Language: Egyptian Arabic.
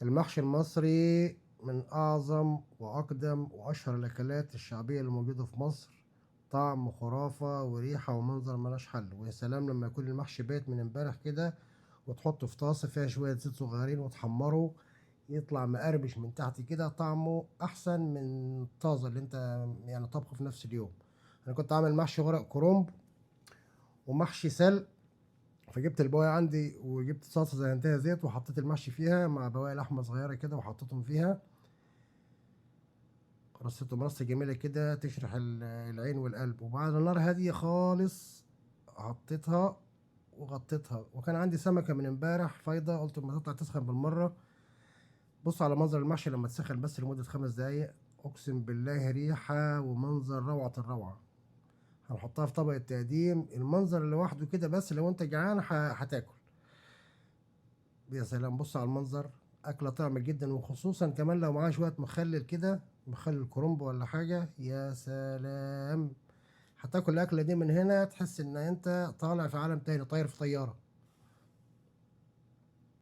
المحشي المصري من أعظم وأقدم وأشهر الأكلات الشعبية اللي موجودة في مصر. طعم خرافة وريحة ومنظر ملوش حل، ويا سلام لما يكون المحشي بايت من امبارح كده وتحطه في طاسة فيها شوية زيت صغيرين وتحمره، يطلع مقرمش من تحت كده، طعمه أحسن من الطازة اللي انت يعني طبخه في نفس اليوم. أنا كنت عامل محشي ورق كرنب ومحشي سلق، فجبت البواقي عندي وجبت صلصه زينتها زيت وحطيت المحشي فيها مع بواقي لحمه صغيرة كده وحطيتهم فيها، رصيتهم رصه جميلة كده تشرح العين والقلب. وبعد النار هادية خالص حطيتها وغطيتها. وكان عندي سمكة من امبارح فايضه، قلت اما تطلع تسخن بالمرة. بص على منظر المحشي لما تسخن بس لمدة 5 دقايق، اقسم بالله ريحه ومنظر روعه الروعة. هنحطها في طبق التقديم، المنظر لوحده كده بس لو انت جعان هتاكل. يا سلام، بص على المنظر، اكله طعمه جدا، وخصوصا كمان لو معاها شوية مخلل كده، مخلل كرنب ولا حاجة، يا سلام. هتاكل الاكلة دي من هنا تحس ان انت طالع في عالم تاني، طاير في طيارة.